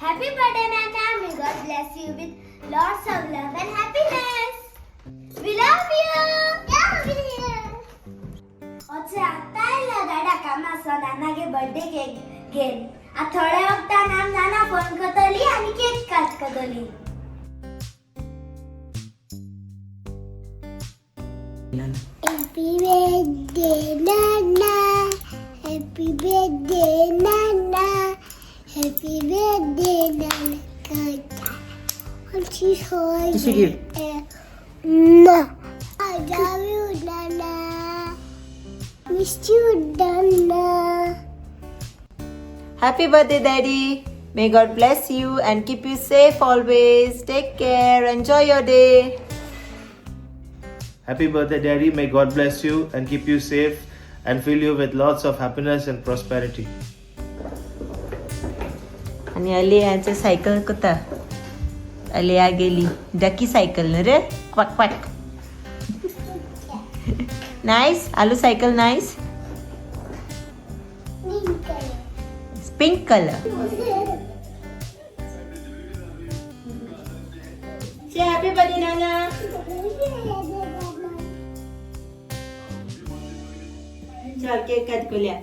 Happy birthday, Nana. May God bless you with lots of love and happiness. We love you. Love you. अच्छा आत्ता येयला दादा कामा नानागे birthday cake घेन. आतां थोड्या वखदान आम नाना फोन करतली आनी केक काट करतली. Happy birthday, Nana. Happy birthday, Nana. Happy birthday, Nana. Tissue give. No. I love you, Nana. Miss you, Nana. Happy birthday, Daddy. May God bless you and keep you safe always. Take care. Enjoy your day. Happy birthday, Daddy. May God bless you and keep you safe and fill you with lots of happiness and prosperity. आणि अलियाचे cycle कोता. अलिया गेली. डकी cycle न रे. Quack quack. Nice aloo cycle, nice. Pink color. Pink colour. Say happy birthday, Nana. चल, cake cut करूया.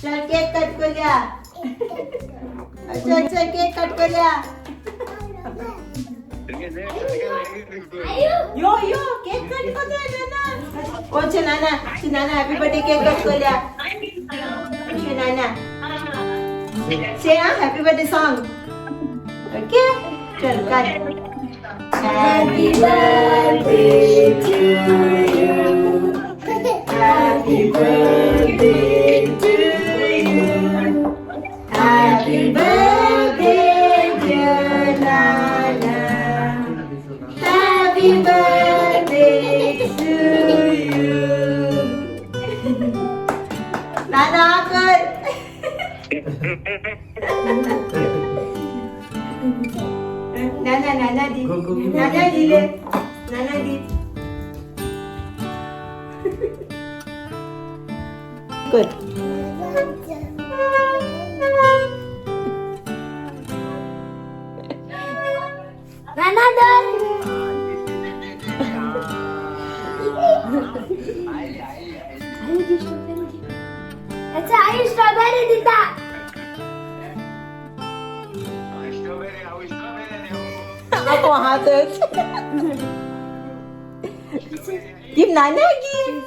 चल, cake cut करूया. अच्छा अच्छा, केक कट करूया. यो यो, केक कट करतोय नाना. कोणचे नाना? नाना, हॅपी बर्थडे. केक कट करूया. नाना, say हा हॅपी बर्थडे सॉन्ग. ओके, चल cut. Happy birthday to you. Happy birthday to you. Happy birthday, dear Nana. Happy birthday to you. Nana, कर. नाना, नाना दी. Go, go, go. नाना दिले. नाना दी. Good. Nana धर. आई दी strawberry दी. अच्छा, आई strawberry दिता. आपो हातच. Give Nana, give.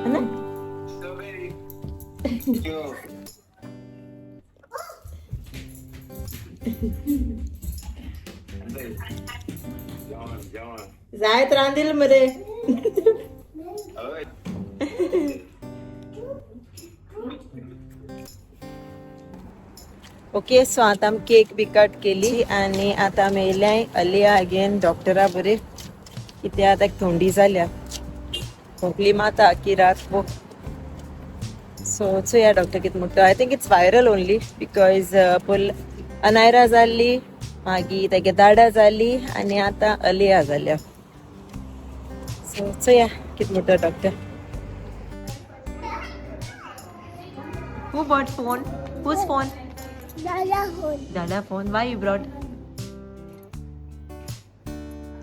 है ना? जायत रांदील मरे. ओके, सो आतां आमी केक बी कट केली आनी आतां आमी येयल्याय अलिया अगेन डॉक्टरा बरे, कित्याक आतां थंडी जाल्या, खोंकली माता आखी रात. वो सो चोया डॉक्टर कितें म्हणटा. I think it's viral only because पयल Anaira जाल्ली, मागीर तेगे दाडा जाली आनी आतां अलिया जाल्या. सो चोया कितें म्हणटा doctor. Who bought phone? Whose phone? Dada phone. Dada phone. Why you brought?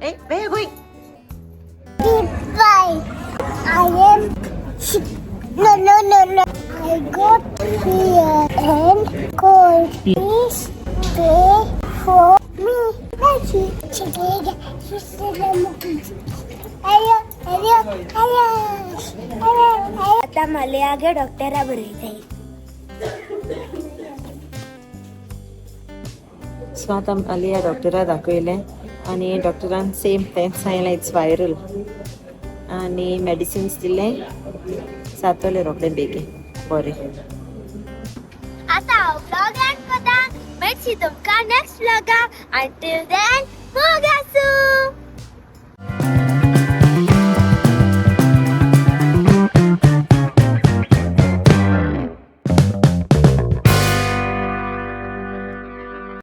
Hey, where you going? Bye. I am sick. No, no, no, no. I got fear and cold. Please pray for me. अयो अयो अयो. आता मला आगे डॉक्टरा बरयताय. So आतां अलिया डॉक्टरा दाखयलें आनी डॉक्टरान सेम तेंच सांगलें, it's viral, आनी मेडिसिन्स दिलें. जातलें रोखडें बेगीन बरें. आता हांव व्लॉग एंड करता. मेळची तुमकां नेक्स्ट व्लॉगाक. Until then, मोग आसूं.